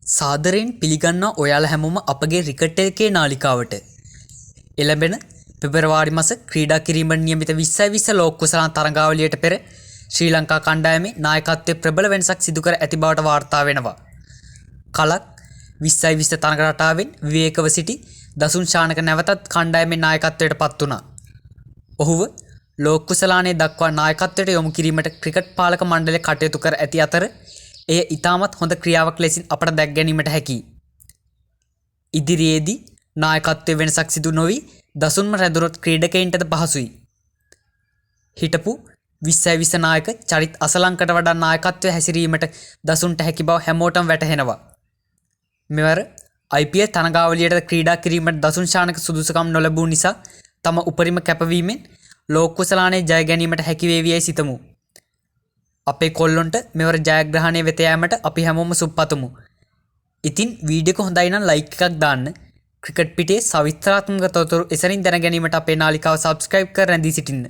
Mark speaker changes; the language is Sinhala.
Speaker 1: සාදරයෙන් පිළිගන්නවා ඔයාලා හැමෝම අපගේ ක්‍රිකට් එල්කේ නාලිකාවට. එළඹෙන පෙබරවාරි මස ක්‍රීඩා කිරීමට නියමිත 2020 ලෝක කුසලාන තරඟාවලියට පෙර ශ්‍රී ලංකා කණ්ඩායමේ නායකත්වයේ ප්‍රබල වෙනසක් සිදු කර ඇති බවට වාර්තා වෙනවා. කලක් 2020 තරඟ රටාවෙන් විවේකව සිටි දසුන් ශානක නැවතත් කණ්ඩායමේ නායකත්වයට පත් වුණා. ඔහුව ලෝක කුසලානයේ දක්වා නායකත්වයට යොමු කිරීමට ක්‍රිකට් පාලක මණ්ඩලය කටයුතු කර ඇති අතර, එය ඉතාමත් හොඳ ක්‍රියාවක් ලෙසින් අපට දැක් ගැනීමට හැකියි. ඉදිරියේදී නායකත්වයේ වෙනසක් සිදු නොවී දසුන්ම රැඳුනොත් ක්‍රීඩකයින්ටද පහසුයි. හිටපු 2020 නායක චරිත් අසලංකට වඩා නායකත්වය හැසිරීමට දසුන්ට හැකි බව හැමෝටම වැටහෙනවා. මෙවර IPL තරඟාවලියට ක්‍රීඩා කිරීමට දසුන් ශානක සුදුසුකම් නොලැබූ නිසා තම උපරිම කැපවීමෙන් ලෝක කුසලානයේ ජය ගැනීමට හැකි වේවි යයි සිතමු. අපේ කොල්ලොන්ට මෙවර ජයග්‍රහණය වෙත යෑමට අපි හැමෝම සුබපතමු. ඉතින් වීඩියෝ එක හොඳයි නම් ලයික් එකක් දාන්න. ක්‍රිකට් පිටේ සවිස්තරාත්මක තොරතුරු එසැනින් දැන ගැනීමට අපේ නාලිකාව සබ්ස්ක්‍රයිබ් කර රැඳී සිටින්න.